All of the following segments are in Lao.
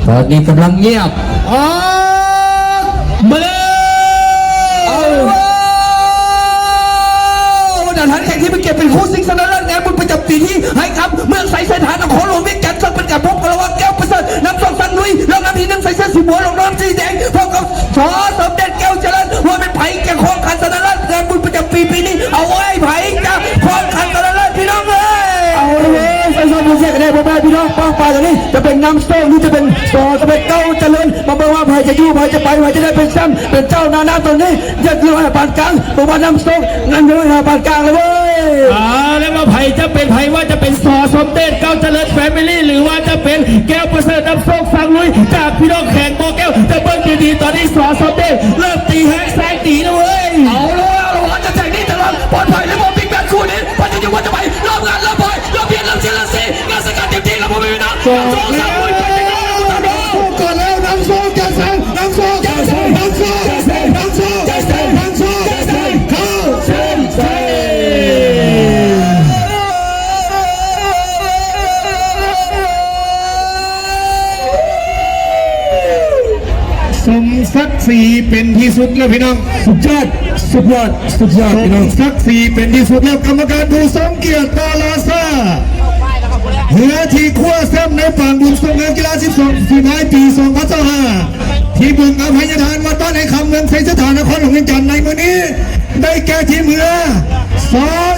ຕອນນີ້ກຳລັງງຽບ ອອກມາເລີຍ ເອົາ ດານທັນແຂ່ງທີ່ເປັນກຽດເປັນຄູ່ຊິງຊະນະເລີດງານບຸນປະຈຳປີນີ້ ໃຫ້ກັບເມືອງໄຊເສດຖາ ນະຄອນຫຼວງວຽງຈັນ ເຊິ່ງເປັນການພົບກັນລະຫວ່າງແກ້ວປະເສີດ ນຳສອງສັງລຸຍ ລອງນຳທີໜຶ່ງ ໃສ່ເສື້ອສີບົວ ລອງນຳສີແດງ ພົບກັບ ສ ສົມເດັດ ແກ້ວຈະເລີນ ວ່າແມ່ນໃຜຈະຄອງຂັນຊະນະເລີດງານບຸນປະຈຳປີປີນີ້ ເອົາ ເອົາໃຜຈະຄອງຂັນຊະນະເລີດ ພີ່ນ້ອງເອີຍ ເອົາເລີຍ ໃສ່ຊອງເປັນເສດແນວ ພໍ່ແມ່ພີ່ນ້ອງ ປ້ອງປາຍຕົວນີ້ ຈະເປັນນຳໂຊກ ຫຼື ຈະເປັນ ສ ສົມເດັດ ແກ້ວຈະເລີນ ມາເບິ່ງວ່າໃຜຈະຢູ່ ໃຜຈະໄປ ໃຜຈະໄດ້ເປັນແຊ້ມ ເປັນເຈົ້າໜ້ານ້ຳຕົນນີ້ ເຈັດຮ້ອຍຫ້າປານກາງ ບໍ່ວ່ານຳໂຊກ ນຳເຈັດຮ້ອຍຫ້າປານກາງລະເວີຍ ອ່າ ແລ້ວວ່າໃຜຈະເປັນ ໃຜວ່າຈະເປັນ ສ ສົມເດັດ ເກົ້າຈະເລີນ Family ຫຼືວ່າຈະເປັນແກ້ວປະເສີດ ນຳໂຊກ ສັງລຸຍ ຈາກພີ່ນ້ອງແຂວງບໍ່ແກ້ວ ຈະເບິ່ງດີໆ ຕອນນີ້ ສ ສົມເດັດ ເລີ່ມຕີແຮງແຊງໜີລະເວີຍ ເອົາລະເວີຍ ເອົາລະເວີຍ ຈະແຊງໜີຕະຫຼອດ ປອດໄພຫຼືບໍ່ ປິກແບບຄູ່ນີ້ ປະຈຸດຢູ່ວ່າຈະໄປ ເລີ່ມງານ ເລີ່ມພອຍ ເລີ່ມພຽນ ເລີ່ມເຊຍ ເລີ່ມເຊ ງານສະກັດເຕັມທີ່ລະ ພໍ່ແມ່ພີ່ນ້ອງ ສອງ ສາມ ລຸຍ ໄປ ສອກກ່ອນແລ້ວ ນຳໂຊກ ຈະແຊງ ນຳໂຊກ ຈະແຊງ ນຳໂຊກ ຈະແຊງ ນຳໂຊກ ຈະແຊງ ນຳໂຊກ ຈະແຊງ ເຂົ້າເສັ້ນໄຊ ສົມສັກສີເປັນທີ່ສຸດແລ້ວພີ່ນ້ອງ ສຸດຍອດ ສຸດຍອດ ສຸດຍອດ ພີ່ນ້ອງ ສົມສັກສີເປັນທີ່ສຸດແລ້ວ ກຳມະການຜູ້ຊົງກຽດ ຕ.ລ.ຊ. ເຮືອທີ່ຄວ້າແຊ້ມໃນປາງບຸນສົ່ງງານກິລາສິບສອງ ສີໄທປີສອງພັນຊາວຫ້າ ທີ່ບຶງອະໄພຍະທານ ວັດບ້ານໄອຄຳ ເມືອງໄຊເສດຖາ ນະຄອນຫຼວງວຽງຈັນ ໃນມື້ນີ້ ໄດ້ແກ່ທີມເຮືອ ສ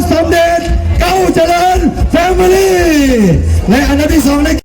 ສົມເດັດ ເກົ້າຈະເລີນ Family ແລະ ອັນດັບທີສອງ ໄດ້